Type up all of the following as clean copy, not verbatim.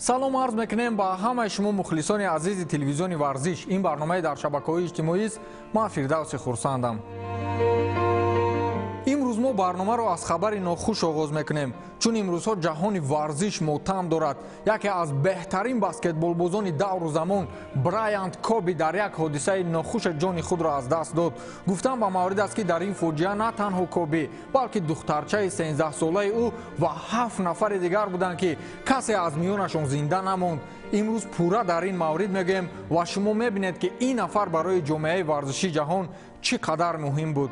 Салом арз мекунем ба ҳамаи шумо, мухлисони азизи телевизиони «Варзиш». Ин барномаи дар шабакаҳои иҷтимоист. Ман Фирдавси Хурсандам. Имрӯз мо барномаро аз хабари нохуш оғоз мекунем, чун имрӯзҳо ҷаҳони варзиш мотам дорад. Яке аз беҳтарин баскетболбозони давру замон, Брайант Коби, дар як ҳодисаи нохуш ҷони худро аз даст дод. Гуфтан ба маврид аст, ки дар ин фоҷиа на танҳо Коби, балки духтарчаи 13-солаи ӯ ва ҳафт нафари дигар буданд, ки касе аз миёнашон зинда намонд. Имрӯз пурра дар ин маврид мегӯем ва шумо мебинед, ки ин нафар барои ҷомеаи варзишии ҷаҳон чӣ қадар муҳим буд.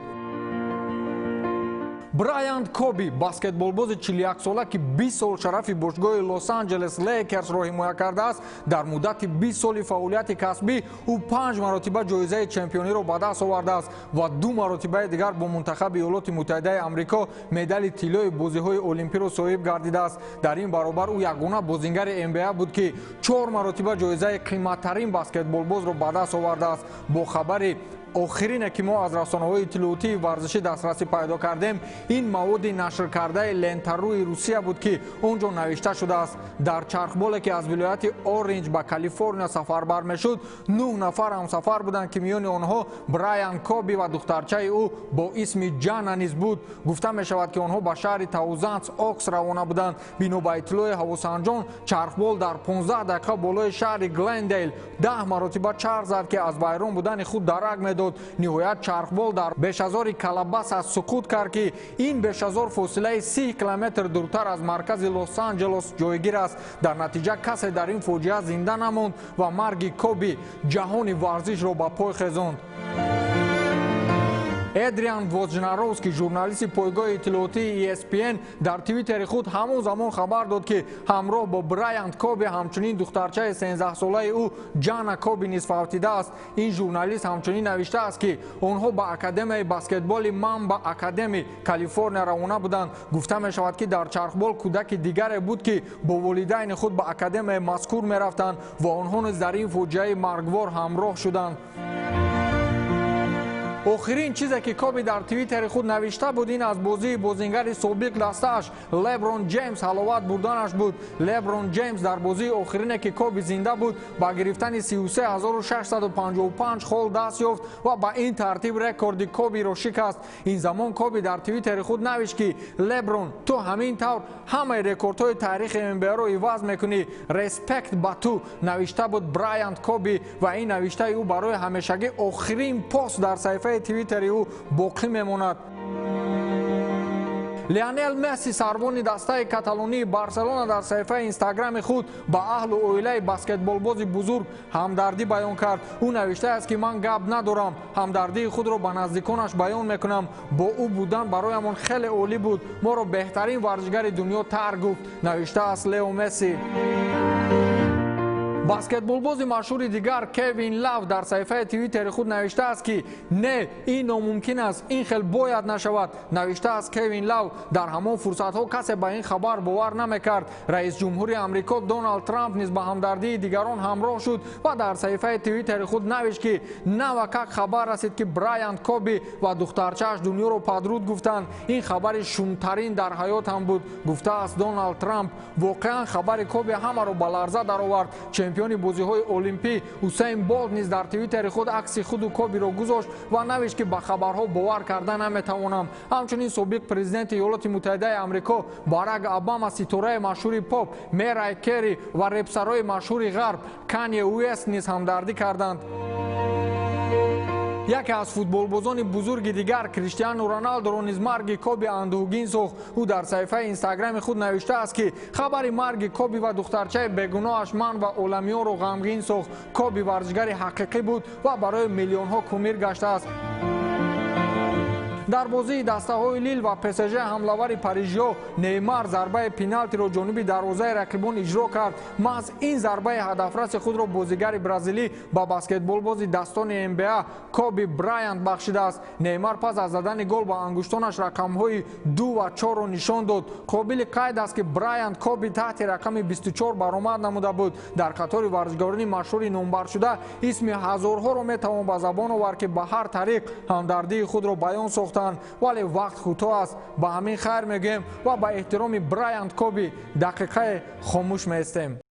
Брайант Коби, баскетболбози 41-сола, ки 20 сол шарафи бошгоҳи Лос-Анҷелес Лейкерсро ҳимоя кардааст. Дар муддати 20 соли фаъолияти касбӣ ӯ панҷ маротиба ҷоизаи чемпиониро ба даст овардааст ва ду маротибаи дигар бо мунтахаби Иёлоти Муттаҳидаи Амрико медали тиллои бозиҳои олимпиро соҳиб гардидааст. Дар ин баробар ӯ ягона бозингари НБА буд, ки чор маротиба ҷоизаи қиматтарин баскетболбозро ба даст овардааст. Бо хабари охирине, ки мо аз расонаҳои иттилоотии варзишӣ дастрасӣ пайдо кардем, ин маводи нашркардаи Лентаруи Русия буд, ки он ҷо навишта шудааст: дар чархболе, ки аз вилояти Оринҷ ба Калифорния сафарбар мешуд, нӯҳ нафар ҳамсафар буданд, ки миёни онҳо Брайан Коби ва духтарчаи ӯ бо исми Ҷана низ буд. Гуфта мешавад, ки онҳо ба шаҳри Таузанд Окс равона буданд. Бино ба иттилои ҳавосанҷон, чархбол дар 15 дақиқа болои шаҳри Глендейл 10 маротиба чарх зад, ки аз вайрон будани худ дарак медод. Ниҳоят чархбол дар бешазори Калабасас суқут кард, ки ин бешазор фосилаи 30 километр дуртар аз маркази Лос-Анҷелос ҷойгир аст. Дар натиҷа касе дар ин фоҷиа зинда намонд ва марги Коби ҷаҳони варзишро ба пой хезонд. Эдриан Воҷнаровский, журналисти пойгоҳи иттилоотии ESPN, дар твиттери худ ҳамон замон хабар дод, ки ҳамроҳ бо Брайант Коби ҳамчунин духтарчаи 13-солаи ӯ Ҷана Коби низ фавтидааст. Ин журналист ҳамчунин навиштааст, ки онҳо ба академияи баскетболи Мамба Академи Калифорния равона буданд. Гуфта мешавад, ки дар чархбол кӯдаки дигаре буд, ки бо волидайни худ ба академияи мазкур мерафтанд ва онҳо низ дар ин фоҷиаи маргвор ҳамроҳ шуданд. Охирин чизе, ки Коби дар твиттери худ навишта буд, ин аз бозии бозингари собиқ дастааш Леброн Ҷеймс ҳаловат бурданаш буд. Леброн Ҷеймс дар бозии охирине, ки Коби зинда буд, ба гирифтани 33 655 хол даст ёфт ва ба ин тартиб рекорди Кобиро шикаст. Ин замон Коби дар твиттери худ навишт, ки «Леброн, ту ҳамин тавр ҳамаи рекордҳои таърихи НБАро иваз мекунӣ. Респект ба ту», навишта буд Брайант Коби. Ва ин навиштаи ӯ барои ҳамешагӣ охирин пост дар саҳифаи твиттери ӯ боқӣ мемонад. Лионел Месси, сарвони дастаи каталонии Барселона, дар саҳифаи инстаграми худ ба аҳлу оилаи баскетболбози бузург ҳамдардӣ баён кард. Ӯ навиштааст, ки «Ман гап надорам, ҳамдардии худро ба наздиконаш баён мекунам. Бо ӯ будан бароямон хеле олӣ буд. Моро беҳтарин варзишгари дунё тарк гуфт», навиштааст Лео Месси. Баскетболбози машҳури дигар, Кевин Лав, дар саҳифаи твиттери худ навиштааст, ки «Не, ин номумкин аст, ин хел бояд нашавад», навиштааст Кевин Лав. Дар ҳамон фурсатҳо касе ба ин хабар бовар намекард. Раис ҷумҳури Амрико Доналд Трамп низ ба ҳамдардии дигарон ҳамроҳ шуд ва дар саҳифаи твиттери худ навишт, ки «Навакак хабар расид, ки Брайант Коби ва духтарчааш дунёро падруд гуфтанд. Ин хабари шумтарин дар ҳаётам буд», гуфтааст Доналд Трамп. Воқеан, хабари Коби ҳамаро ба ларза даровард. Чемпиони бозиҳои олимпӣ Усейн Болт низ дар твиттери худ акси худу Кобиро гузошт ва навишт, ки «Ба хабарҳо бовар карда наметавонам». Ҳамчунин собиқ президенти Иёлоти Муттаҳидаи Амрико Барак Обама, ситораи машҳури поп Мэрай Кери ва репсарои машҳури ғарб Канье Уэст низ ҳамдардӣ карданд. Яке аз футболбозони бузурги дигар, Криштиану Роналдоро низ марги Коби андӯҳгин сохт. Ӯ дар саҳифаи инстаграми худ навиштааст, ки «Хабари марги Коби ва духтарчаи бегуноҳаш ман ва оламиёнро ғамгин сохт. Коби варзишгари ҳақиқӣ буд ва барои миллионҳо кумир гаштааст». Дар бозии дастаҳои Лил ва ПСЖ ҳамлавари парижиё Неймар зарбаи пеналтиро ҷониби дарвозаи рақибон иҷро кард. Маҳз ин зарбаи ҳадафраси худро бозигари бразилӣ ба баскетболбози дастони НБА Коби Брайант бахшидааст. Неймар пас аз задани гол ба ангуштонаш рақамҳои ду ва чорро нишон дод. Қобили қайд аст, ки Брайант Коби таҳти рақами 24 баромад намуда буд. Дар қатори варзишгарони машҳури номбаршуда исми ҳазорҳоро метавон ба забон овард, ки ба ҳар тариқ ҳамдардии худро баён сохтанд, вале вақт кӯтоҳ аст. Ба ҳамин хайр мегӯем ва ба эҳтироми Брайант Коби дақиқае хомӯш меистем.